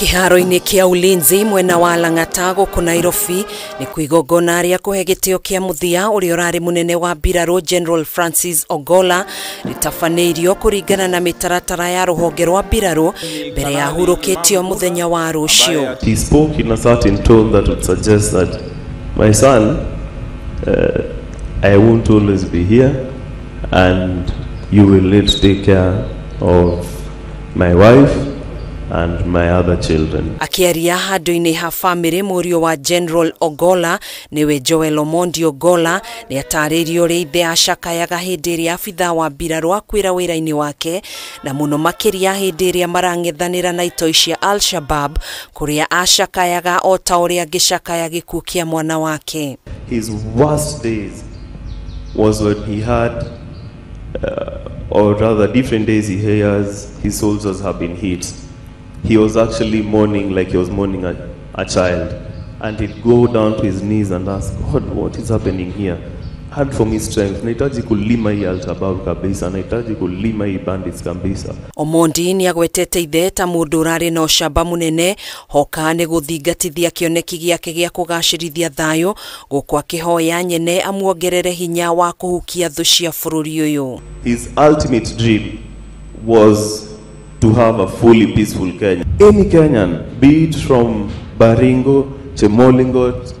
Kĩharo-inĩ kĩa Ulinzi mwena wa Lang'ata gũkũ Nairobi nĩ kwĩgongona rĩa kũhe gĩtĩo kĩa mũthia ũrĩa ũrarĩ mũnene wa mbirarũ General Francis Ogolla rĩtabanĩirio kũringana na mĩtaratara ya rũhonge rwa mbirarũ mbere ya hurũkĩtio mũthenya wa rũciũ. He spoke in a certain tone that would suggest that my son, I won't always be here and you will need to take care of my wife and my other children. Akiaria handũ-inĩ ha famĩlĩ mũriũ wa General Ogolla nĩwe Joel Omondi Ogolla nĩ atarĩirio ũrĩa ithe acakayaga hĩndĩ ĩrĩa abithaa wa mbirarũ akuĩra wĩra-inĩ wake na mũno makĩria hĩndĩ ĩrĩa marang'ethanĩra na itoi cia Al-Shabaab kũrĩa acakayaga o ta ũrĩa angĩcakaya gĩkuũ kĩa mwana wake. His worst days was when he had or rather different days he hears his soldiers have been hit. He was actually mourning like he was mourning a child. And he'd go down to his knees and ask, God, what is happening here? Add for me strength. Nahitaji kulima hii Al-Shabaab kabisa. Nahitaji kulima hii bandits kabisa. Omondi ni agwetete ithe ta mũndũ ũrarĩ na ũcamba mũnene hoka nĩ gũthingatithia kĩoneki gĩake gĩa kũgacĩrithia thayũ gũkũ akĩhoya nyene amuongerere hinya wa kũhukia thũ cia bũrũri ũyũ. His ultimate dream was to have a fully peaceful Kenya. Any Kenyan, be it from Baringo, Chemolingot,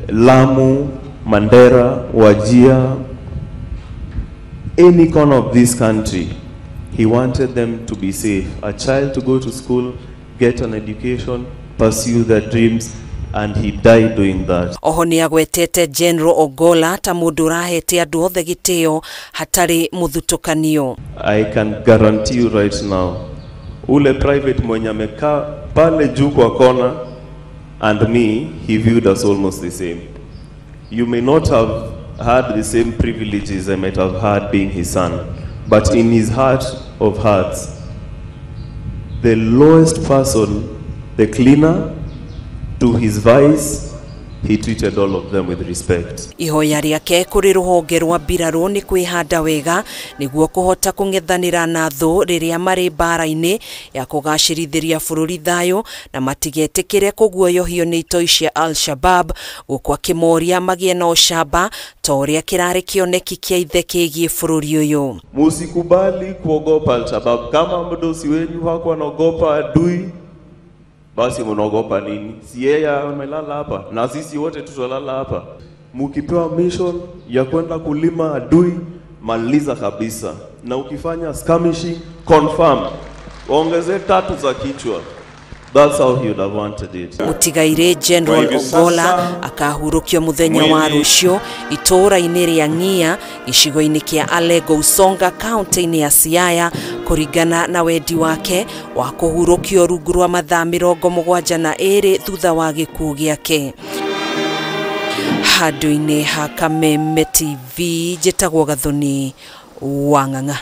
Lamu, Mandera, Wajir, any corner of this country, he wanted them to be safe. A child to go to school, get an education, pursue their dreams, and he died doing that. Oho nĩ agwetete General Ogolla ta mũndũ ũrahete andũ othe gĩtĩo hatarĩ mũthutũkanio. I can guarantee you right now, ule private mwenye amekaa pale juu kwa kona and me, he viewed us almost the same. You may not have had the same privileges I might have had being his son, but in his heart of hearts, the lowest person, the cleaner, to his vice, he treated all of them with respect. Ihoya rĩake kũrĩ rũhonge rwa mbirarũ nĩ kwĩhanda wega nĩguo kũhota kũng'ethanĩra na thũ rĩrĩa marĩ mbara-inĩ ya kũgacĩrithĩria bũrũri thayũ na matigetĩkĩre kũguoyohio nĩ itoi cia Al-Shabaab gũkũ akĩmoria magĩe na ũcamba ta ũrĩa kĩrarĩ kĩoneki kĩa ithe kĩgiĩ bũrũri ũyũ. Musikubali kuogopa Al-Shabaab. Kama mdosi wenyu hakuwa anaogopa adui, basi mnaogopa nini? Si yeye amelala hapa na sisi wote tutalala hapa. Mkipewa mission ya kwenda kulima adui, maliza kabisa. Na ukifanya skirmishing, confirm. Ongeze 3 za kichwa. That's how he would have wanted it. Mũtigairĩ General Ogolla akahurũkio mũthenya wa rũciũ itũũra-inĩ rĩa Ng'ia gĩcigo-inĩ kĩa Alego Usonga kaunti-inĩ ya Siaya kũringana na wendi wake wa kũhurũkio rungu rwa mathaa 72 thutha wa gĩkuũ gĩake. Handũ-inĩ ha Kameme TV njĩtagwo Gathoni wa Ng'ang'a.